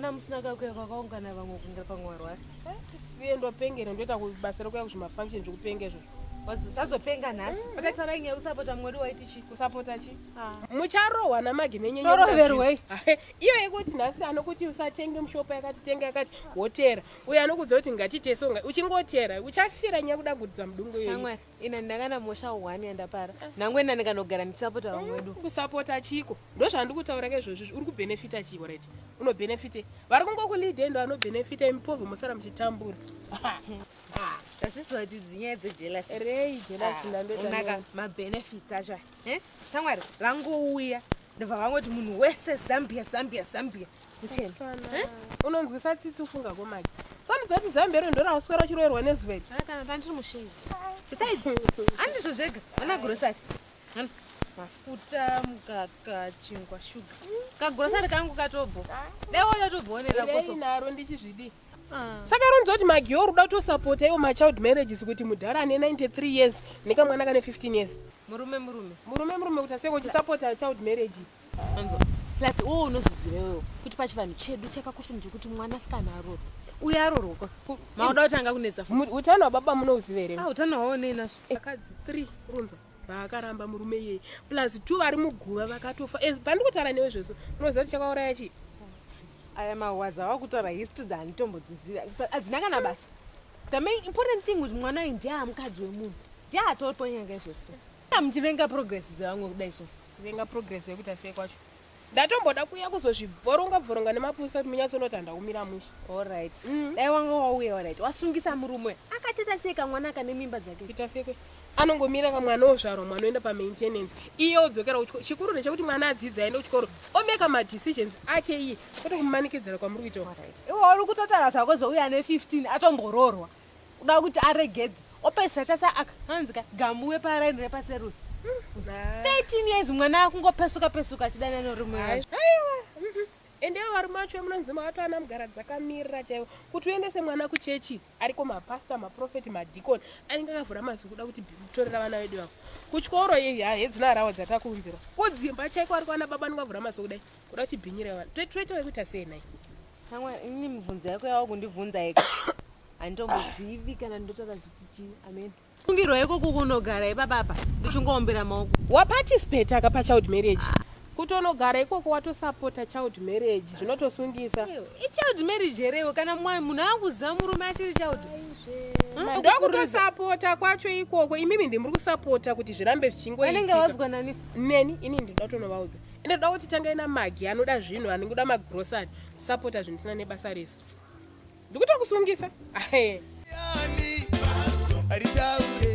Ona musina kakuya kwakaungana vamwe kunge pamwe warwara. Siye ndopengera ndoita basa rekuya kuzvimafunction zvekupenga izvozvo. Wazopenga nhasi. Pataitaura nyaya yekusapota mumwe wedu waiti chii? Kusapota chi? Mucharohwa namagi nenyenye. Toroverwei? Iyo yekuti nhasi anokuti usatenge mushopa yakati tenga yakati wotera. Uyo anokudza kuti ngatite so uchingotera uchafira nyaya kuda kudza mudungu iyoyo. Shamwari, ina ndakana mhosva one yandapara. Nangwe ina ndikanogara ndichisapota vamwe wedu. Kusapota chiko? Ndozvandikutaura ke izvozvi uri kubhenefita chiko right? Unobhenefite. Vari kungokulead ndo anobhenefita imi povho mosara muchitambura. Hazvisi kuti dzinyaya dzejealousy. Rei jealousy ndandoita. Unaka mabenefits acho. Eh? Shamwari, vangouya ndobva vangoti munhu wese Zambia Zambia Zambia. Kuchena. Eh? Unonzwisa tsitsi ufunga komaki. Sanudza kuti Zambia iro ndorauswera uchiroerwa nezuva iri. Kana pandiri mushade. Besides, handizvo zvega. Ona grocery. Mafuta, mukaka, chingwa, shuga. Kagrosari kangu katobho. Dai wauya tobhoonera koso. Rei naro ndichizvidii. Saka ronzwa kuti Magiyo uri kuda kutosapota iwo machild marriages kuti mudhara ane 93 years nekamwana kane 15 years. Murume murume. Murume murume kuti aseko uchisapota child marriage. Anzwa. Plus iwewe unozviziva iwewe kuti pachivanhu chedu chakakosha ndechekuti mwanasikana aroorwe. Uye aroorwa kwa. Mauda kutanga kunetsa futi. Utano hwababa munouziva here? Ah, utano hwawo nei nazvo? Vakadzi 3 ronzwa vaakaramba murume iyeye plus 2 vari muguva vakatofa. Pandiri kutaura newe zveso unoziva kuti chakauraya chii? Aya mahwaza awakutaura history dzaanditombodziziva hadzina kana basa. The main important thing kuti mwana uyu ndiye amukadzi wemunhu. Ndiye atoponyanga izvozvo. Muchivenga progress dzevamwe kudai so. Kuvenga progress yekuita sei kwacho? Ndatomboda kuuya kuzozvibvoronga bvoronga nemapurisa kuti munyatsonoti handakumira mushe. Alright. Dai wanga wauya alright. Wasungisa murume. Akateta sei kamwana kane mimba dzake? Kuita sei kwe? Anongomira kamwana ozvarwa mwana oenda pamaintenance iye odzokera kuchikoro. Chikuru ndechekuti mwana adzidze aende kuchikoro omeka madecisions ake iye kwete kumumanikidzira kwamuri kuita. Alright. Iwe uri kutotaura zvako zvouya ane 15 atomboroorwa. Uda kuti aregedze. Opedzisa tasa aka hanzi ka gamuwe paraini repaseruri. 13 years mwana akungopesuka pesuka achidana nerume. Aiwa. Ende varume vacho munonzi makatoana mugara dzakamirira chaivo kuti uendese mwana kuchechi ariko mapasta maprofeti madhikoni anenge akavhura mazwi kuda kuti kutorera vana vedu vavo kuchikoro hedzino harawa dzatakuunzirwa kudzimba chaiko ariko ana baba anenge avhura mazwi kudai kuda kuti bhinyira vana toita wekuita sei nai Shamwari, ini mibvunzo yako yava kundibvunza yega handitombozivi kana ndotaura zviti chii amen fungirwa ikoko kunogara ipapapa ndichingoombera maoko waparticipate aka pachild marriage kutonogara ikoko watosapota child marriage zvinotosungisa ichild marriage here iwe kana munhu akuziva murume achiri child ndokutosapota kwacho ikoko imimi ndimuri kusapota kuti zvirambe zvichingoitika vanenge vaudzwa nani neni ini ndinoda kutonovaudza ende ndoda kuti tangai namagi anoda zvinhu anenge kuda magrosari kusapota zvinhu zvisina nebasa rese ndikutokusungisa ritaure.